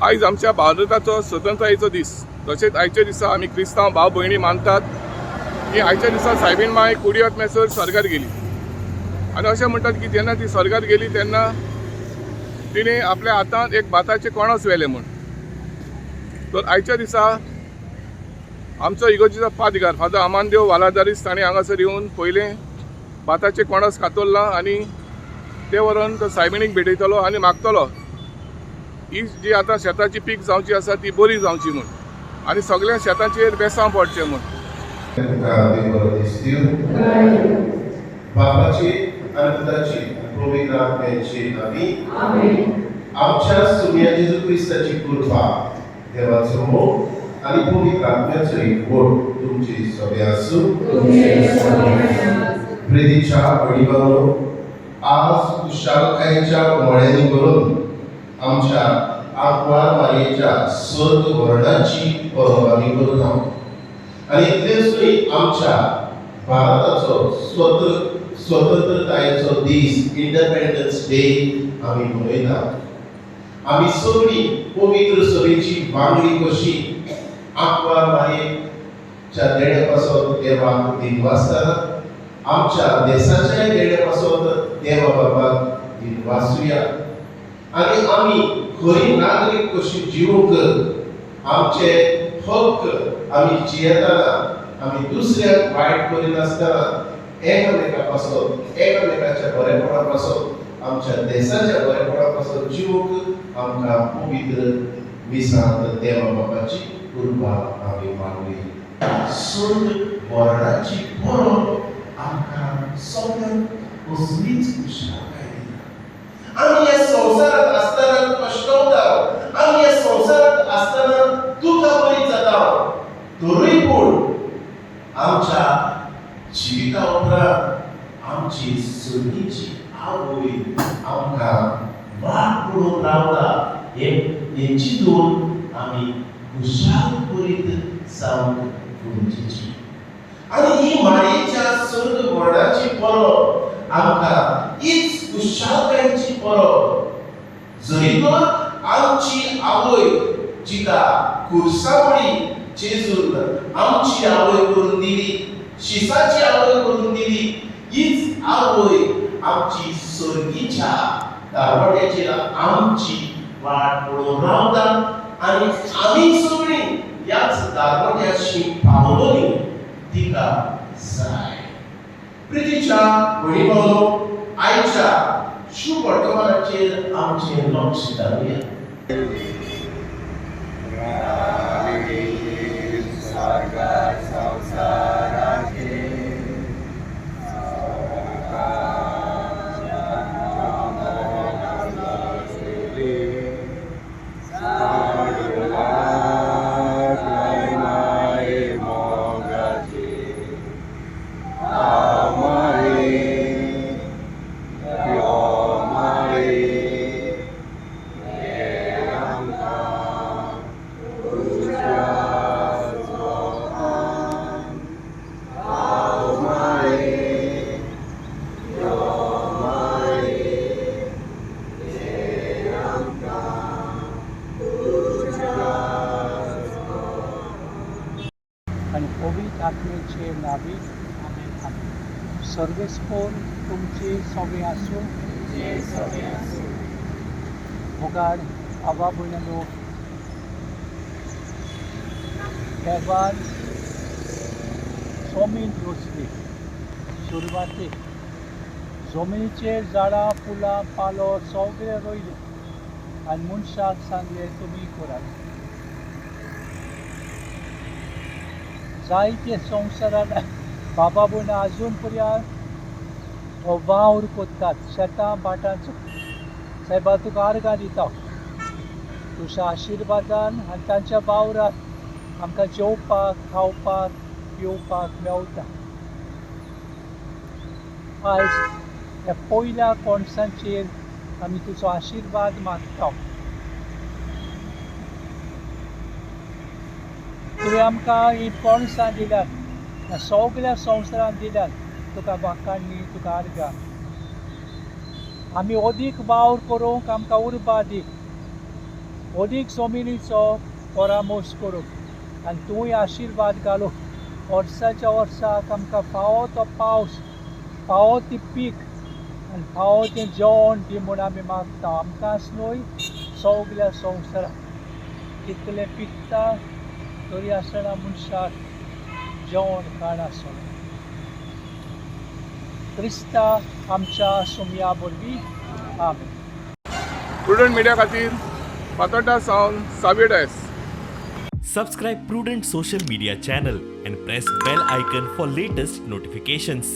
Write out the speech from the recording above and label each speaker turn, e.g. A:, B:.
A: आयज आमच्या भारताचो स्वतंत्रतायेचो दीस. तशेंच आयच्या दिसा आमी क्रिस्तांव भाव भयणी मानतात की आयच्या दिसा सायबीण माय कुडियत मेसर स्वर्गार गेली. आनी अशें म्हणटात की जेन्ना ती स्वर्गार गेली तेन्ना तिणें आपल्या हातांत एक भाताचें कोणस व्हेलें म्हूण. तर आयच्या दिसा आमचो इगर्जेचो पादीगार फादर अमानदेव वालादारीस ताणें हांगासर येवन पयलें भाताचें कोणस कातरलां आनी तें व्हरून तो सायबिणीक भेटयतलो आनी मागतलो ही जी आतां शेताची पीक जावची आसा ती बरी जावची म्हूण आनी सगळ्या शेताचेर बेसांव पडचें म्हूण.
B: बापाची आनी पुताची पवित्र आत्म्याची नांवी आमच्या सुम्या जेजू क्रिस्ताची कृपा, देवाचो मोग आनी पवित्र आत्म्याचो एकवट तुमची सगळे आसूं. प्रितीच्या वडिलांनो, आज कुशालकायेच्या उमाळ्यांनी भरून आमच्या आंकवार मारयेच्या स्वर्ग वर्णाची परब आमी करता आनी इतलेंच न्हय, आमच्या भारताचो स्वतंत्रतायेचो दीस, इंडिपेंडन्स डे आमी मनयतात. आमी सगळीं पवित्र सभेची वांगडी कशी आंकवार मारयेच्या देण्या पासत देवाक दिनवासतना आमच्या देसाच्याय देण्या पासत देवा बाबाक दिनवासुया आनी आमी खरी नागरीक कशी जिवंक आमचे हक्क आमी जियेतना आमी दुसऱ्याक वायट करिनासतना एकामेका पासत, एकामेकाच्या बरेपणा पासत, आमच्या देसाच्या बरेपणा पासत जिवंक आमकां पवित्र मिसांत देवा बाबाची कृपा आमी मागुया. स्वर्ग वर्णाची परब आमकां सगळ्यांक असलीच खुशालकाय दिता. आमी ह्या संवसारांत आसतना कश्टवता, आमी ह्या संवसारांत आसतना दुख्खा बरी जाता, तरूय पूण आमच्या जिविता उपरांत आमची सर्गीची आवय आमकां वाट पळोवन रावता हें चिंतून आमी खुशाल करीत जावंक गरजेची. आनी ही मारयेच्या स्वर्ग वर्णाची परब आमकां हीच खुशालकायेची परब. जरी तर आमची आवय जिका खुर्सावळी जेजून आमची आवय करून दिली, शिसाची आवय करून दिली, हीच आवय आमची सर्गीच्या दारवट्याचेर आमची वाट पळोवन रावता आनी आमी सगळीं ह्याच दारवट्याशी पावलोनी तिका जाय. प्रितीच्या भयणी भावनो, आयच्या शुभ वर्तमानाचेर आमचें लक्ष घालुया.
C: आनी पवित्र आत्म्याचे नावी सर्वेस्पोर तुमची सगळीं आसूं. मुखार आवा भयणांनो, देवान जमीन रचली. सुरवातेक जमिनीचेर झाडां फुलां पालो सगळें रोयलें आनी मनशाक सांगलें तुमी करात. जायते संवसारान बाबा भयणां आजून पर्यंत हो वावर करतात शेतां भाटांचो. सायबा तुका आर्गां दिता, तुज्या आशिर्वादान आनी तांच्या वावरात आमकां जेवपाक, खावपाक, पिवपाक मेवता. आयज ह्या पयल्या कोणसांचेर आमी तुजो आशिर्वाद मागता. तुवें आमकां हीं पणसां दिल्यात, ह्या सगळ्या संवसारान दिल्यात, तुका वाखाणणी, तुका आर्गां. आमी अदीक वावर करूंक आमकां उर्बा दी. अदीक जमिनीचो परामर्श करूंक आनी तूंय आशिर्वाद घालूंक वर्साच्या वर्साक आमकां फावो तो पावस, फावो ती पीक आनी फावो तें जेवण दी म्हूण आमी मागता. आमकांच न्हय, सगल्या संवसाराक कितलें पिकता तरी आसतना मनशाक जेवण खाण आसना. क्रिस्ता आमच्या सुमया वरवीं, आमेन.
A: प्रुडंट मिडिया खातीर फातोड्डा सावन Savio Dias.
D: Subscribe Prudent Social Media channel and press bell icon for latest notifications.